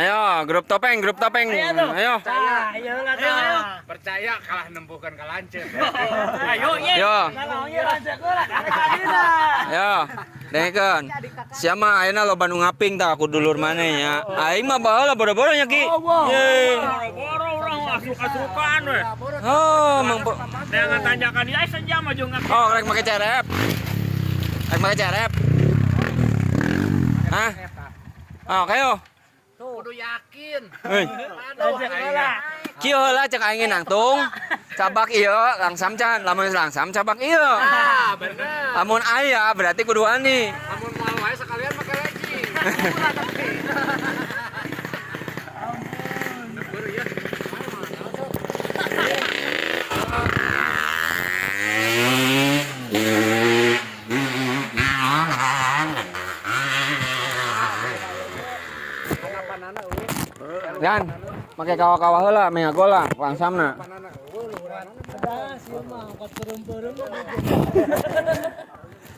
Ayo, grup topeng, grup topeng. Ayo. Ayo. Percaya kalah nempuhkan kalanceuk. Ayo ye. Yo. Ayo. Ayo. Dengekeun. Sia mah ayeuna loba nu ngaping tah ku dulur maneh nya. Aing mah baheula boro-boro nya Ki. Ye. Boro-boro urang asuk-asukan we. Oh, mang Neangan tanjakan ieu sejam aja ngaping. Oh, rek make cerep. Rek make cerep. Hah? Oh, kayo. Kudu yakin. Hei. Aduh, Kieu heula cek aing nangtung. Cabak ieu langsam can, lamun langsam cabak ieu. Ah, bener. Lamun aya berarti kudu wani. Lamun mau wae sekalian make legging. Yan, make kawa-kawa heula meh ngagola langsamna.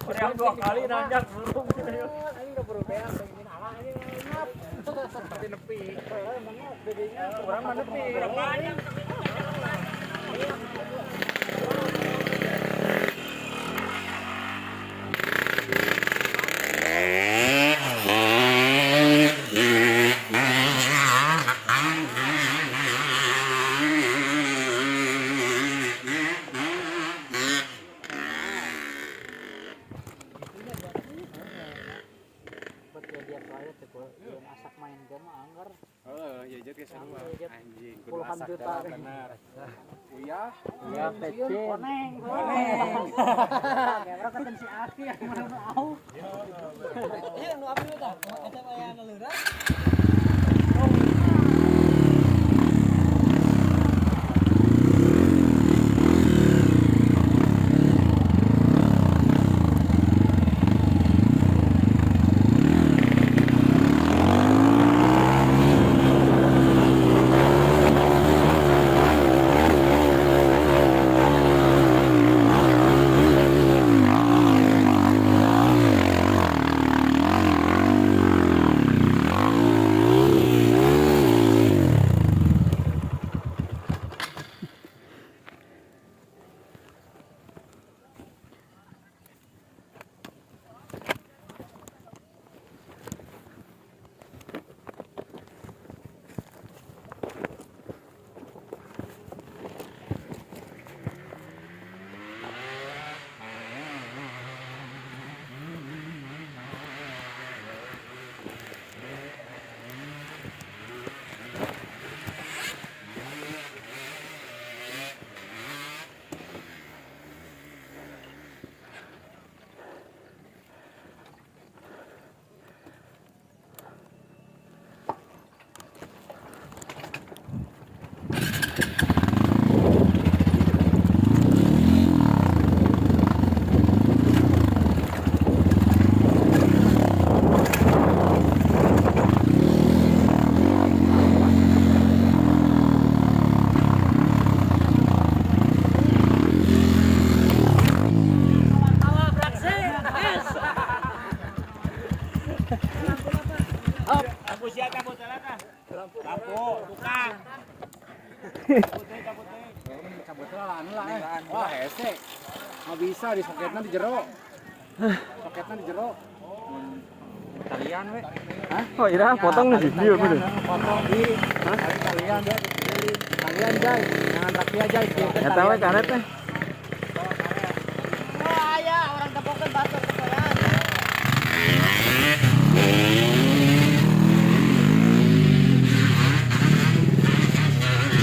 Udah dua kali nanjak burung. Tapi nepi. Urang mah nepi. Heeh, ya jadi sarua. Anjing, kudu asak dah bener. Uyah, Ya pecin. koneng. Lampu siapa lampu celana? Lampu tukang. Cabutnya lah anu lah. Wah, hese. Nggak bisa di soketnya di jero. Soketnya di jero. Kalian we. Hah? Oh, ira potong nih video bener. Potong di. Hah? Kalian deh. Kalian jay, jangan rapi aja. Eta we karet teh. Wah, aya orang tepokeun batur tepoyan.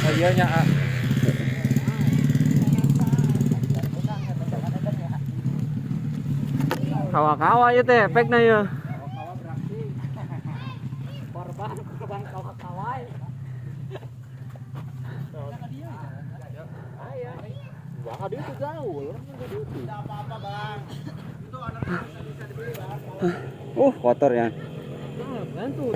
Oh iya nya. Ah. Kawa-kawa ieu teh efekna ieu. Kawa beraksi. Korban korban kawa-kawai. Wah, dia itu jauh, orang nggak itu. Apa-apa, Bang. Itu bisa dibeli, Bang. Kotor ya. Bantu.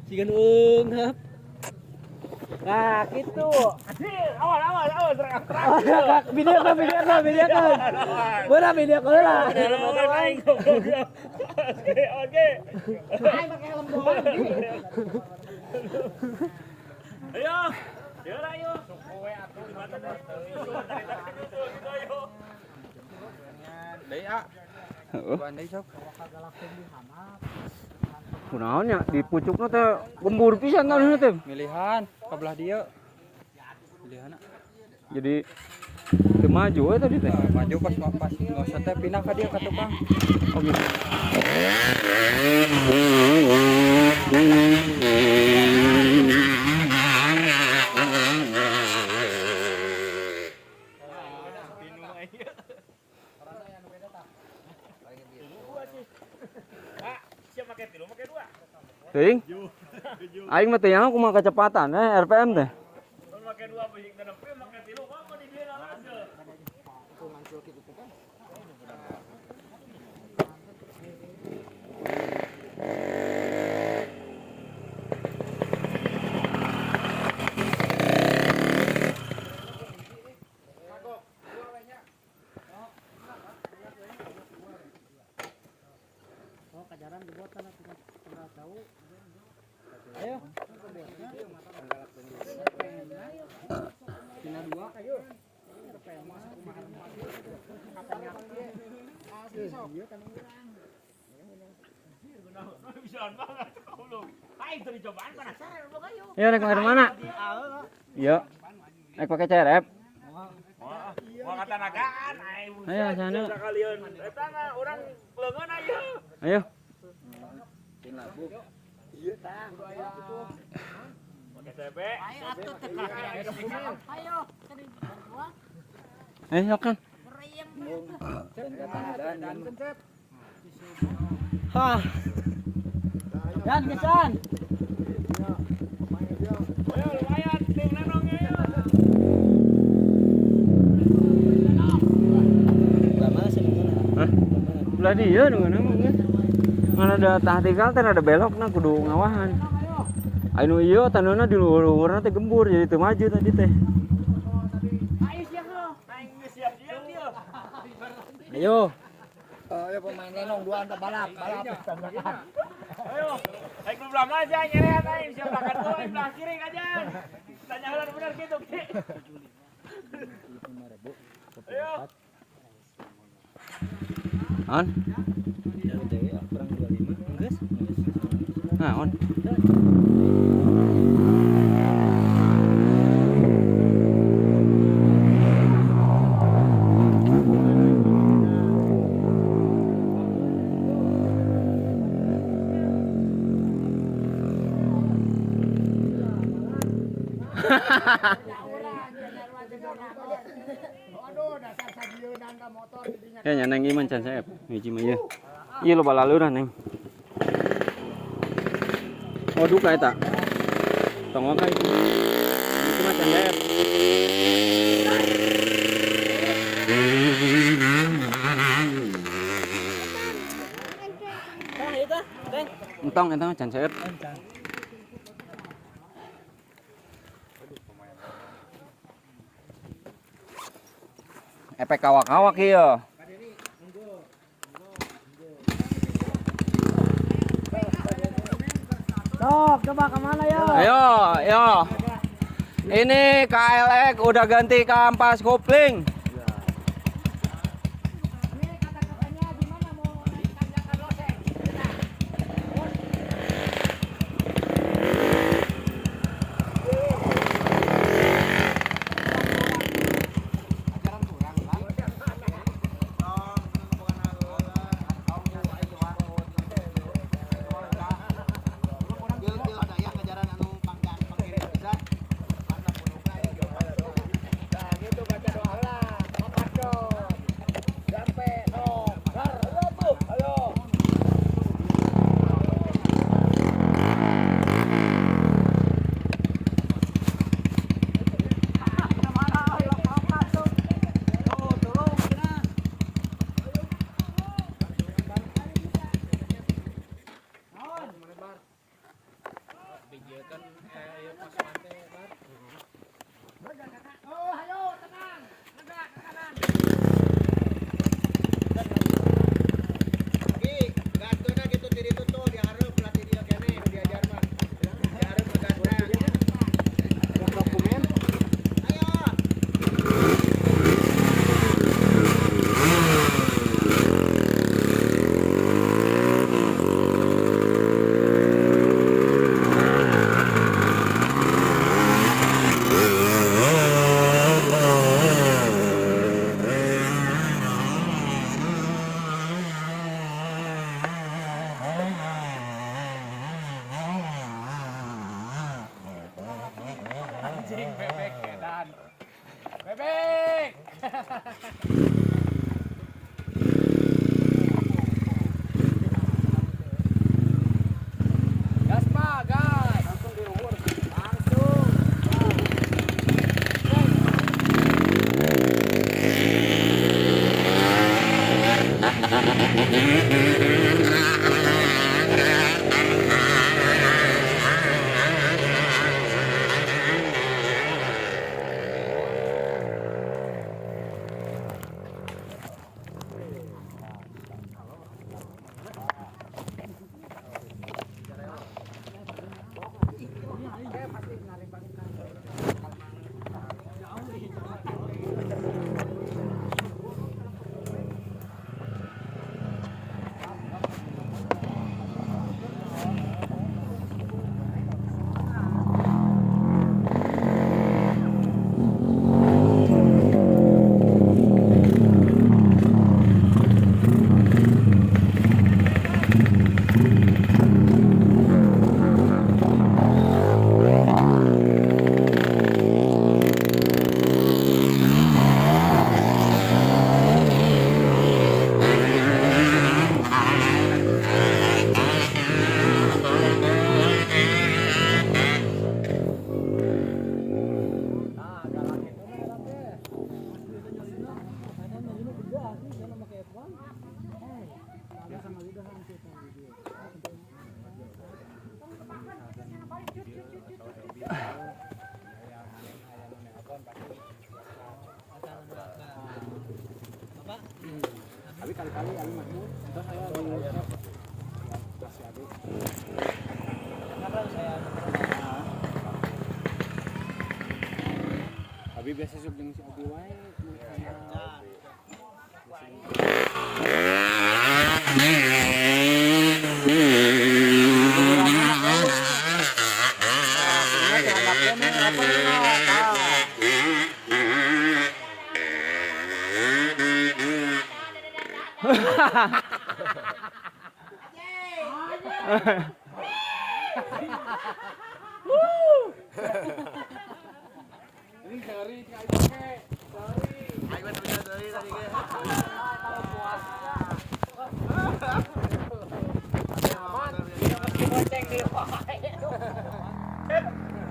Sigan eunghap. Nah, gitu. Awal Video kan. Bola video lah. Oke. Ayo. Ayo. Kunaon nya di pucukna teh gembur pisan taneuhna teh. Milihan ka belah dieu. Milihanna. Jadi teu maju we tadi teh. Maju pas nggak teh pindah ka dieu ka tukang. Oh gitu. Teuing. Aing mah teu nyaho kumaha kecepatan RPM teh. Make dua pusing tenepi, make tilu mah di dieu langsung. Oh, kajaran dibuat tanah tinggal tahu. Ayo. Ayo naik ke mana? Iya. Naik pakai CRF. Ayo sana. Ayo. Ayo kan. Hah. Dan kesan. Ayo lumayan tim nenong ayo. Hah? Belah dia nunggu mah. Mana ada tahtikal teh ada belok na kudu ngawahan. Anu ieu taneuhna di luhur-luhurna teh gembur jadi teu maju tadi teh. Ayo. Ayo pemain nenong dua antar balap, balap. Ayo, aing belum aja nyerehan aing siap makan tuh aing belah kiri kajan. Tanya heula bener gitu Ki. Ayo. An? Kurang 25. Geus. Nah, on. Ya nya neng iman can seep hiji mah ieu. Ieu loba laleuran neng. Oh duka eta. Tong wae itu. Itu mah can seep. Entong eta mah can seep. Efek kawak-kawak ieu. Sok, coba kemana ya? Ayo, ayo. Ini KLX udah ganti kampas kopling. Ini kata-katanya gimana mau naik tanjakan loseng? Tapi kali-kali Ali Mahmud, entah saya di kasih adik. Abi biasa sok jeung si Abi wae. Ini dari sorry. Ayo tadi tadi.